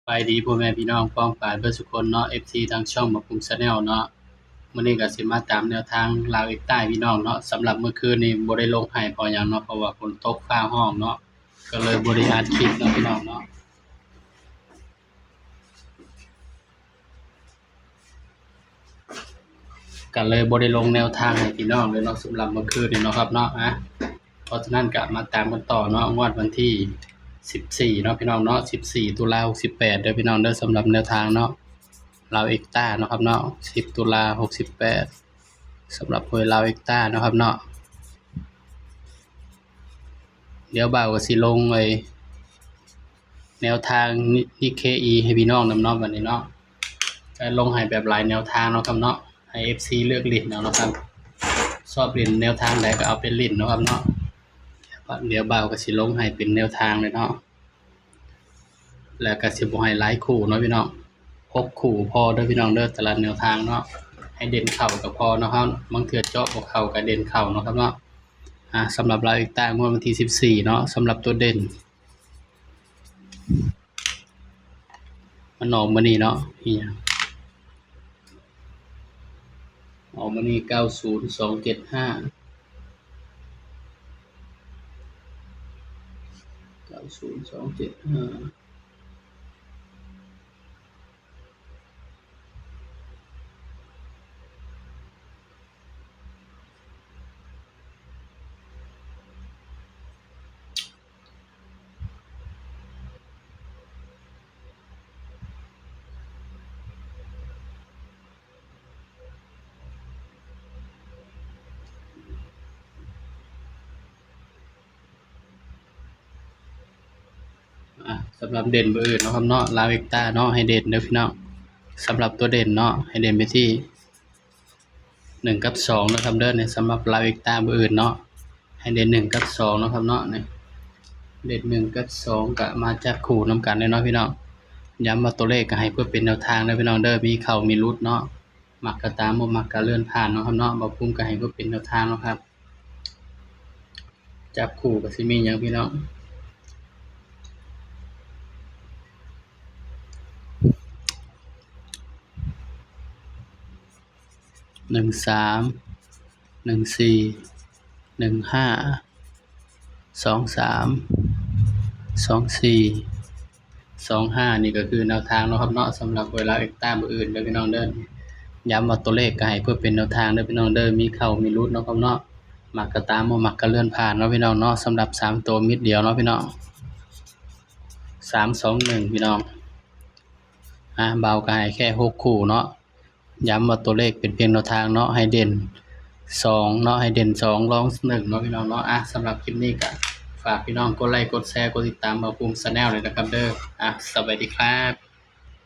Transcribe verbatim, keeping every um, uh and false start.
สบายดีพ่อแม่พี่น้องป้องปายเบิดสุคนเนาะ เอฟซี ทางช่องบ่าวภูมิ Channel เนาะ มื้อนี้ก็สิมาตามแนวทางลาวเอกใต้พี่น้องเนาะ สำหรับมื้อคืนนี้บ่ได้ลงให้เพราะหยังเนาะ เพราะว่าฝนตกฟ้าฮ้องเนาะ ก็เลยบ่ได้อัดคลิปเนาะพี่น้องเนาะ ก็เลยบ่ได้ลงแนวทางให้พี่น้องเลยเนาะ สำหรับมื้อคืนนี้เนาะครับเนาะ อ่ะ เพราะฉะนั้นก็มาตามกันต่อเนาะ งวดวันที่สิบสี่เนาะพี่น้องเนาะ สิบสี่ ตุลา หกสิบแปด เด้อพี่น้องเด้อ สำหรับแนวทางเนาะ ลาวเอกใต้เนาะครับเนาะ สิบ ตุลา หกสิบแปด สำหรับหวยลาวเอกใต้เนาะครับเนาะ เดี๋ยวบ่าวก็สิลงไอ้แนวทางนิ นิเคอี ให้พี่น้องนำเนาะ บัดนี้เนาะ ก็ลงให้แบบหลายแนวทางเนาะครับเนาะ ให้ เอฟซี เลือกเล่นเอาเนาะครับ ชอบเล่นแนวทางใดก็เอาไปเล่นเนาะครับเนาะ เดี๋ยวบ่าวก็สิลงให้เป็นแนวทางเลยเนาะ แล้วก็สิบ่ให้หลายคู่เนาะพี่น้อง หกคู่พอเด้อพี่น้องเด้อ แต่ละแนวทางเนาะ ให้เด่นเข้าก็พอเนาะครับ บางเทื่อเจาะบ่เข้าก็เด่นเข้าเนาะครับเนาะ อ่า สำหรับลาวเอกใต้งวดวันที่สิบสี่เนาะ สำหรับตัวเด่น มันออกมื้อนี้เนาะ อีหยัง ออกมื้อนี้ เก้าศูนย์สองเจ็ดห้า เก้าศูนย์สองเจ็ดห้า อ่ะ สำหรับเด่นเบอร์อื่นเนาะครับเนาะ ลาวเอกใต้เนาะ ให้เด่นเด้อพี่น้อง สำหรับตัวเด่นเนาะ ให้เด่นไปที่ หนึ่งกับสองนะครับเด้อ ในสำหรับลาวเอกใต้เบอร์อื่นเนาะ ให้เด่นหนึ่งกับสองนะครับเนาะ นี่ เด่นหนึ่งกับสองก็มาจับคู่นำกันเลยเนาะพี่น้อง ย้ำว่าตัวเลขก็ให้เพื่อเป็นแนวทางนะพี่น้องเด้อ มีเข้ามีหลุดเนาะ มักก็ตาม บ่มักก็เลื่อนผ่านเนาะครับเนาะ บ่าวภูมิก็ให้เพื่อเป็นแนวทางเนาะครับ จับคู่ก็สิมีหยังพี่น้อง หนึ่งสาม หนึ่งสี่ หนึ่งห้า สองสาม สองสี่ สองห้า นี่ก็คือแนวทางเนาะครับเนาะ สำหรับหวยลาวเอกใต้เบอร์อื่นเด้อพี่น้องเด้อ ย้ำว่าตัวเลขก็ให้เพื่อเป็นแนวทางเด้อพี่น้องเด้อ มีเข้ามีหลุดเนาะครับเนาะ มักก็ตาม บ่มักก็เลื่อนผ่านเนาะพี่น้องเนาะ สำหรับสามตัวเม็ดเดียวเนาะพี่น้อง สามสองหนึ่ง พี่น้อง อ่ะ บ่าวก็ให้แค่หกคู่เนาะ ย้ำว่าตัวเลขเป็นเพียงแนวทางเนาะ ให้เด่นสองเนาะ ให้เด่นสอง รองหนึ่งเนาะพี่น้องเนาะ อ่ะ สำหรับคลิปนี้ก็ฝากพี่น้องกดไลค์ กดแชร์ กดติดตามบ่าวภูมิ Channel เลยนะครับเด้อ อ่ะ สวัสดีครับ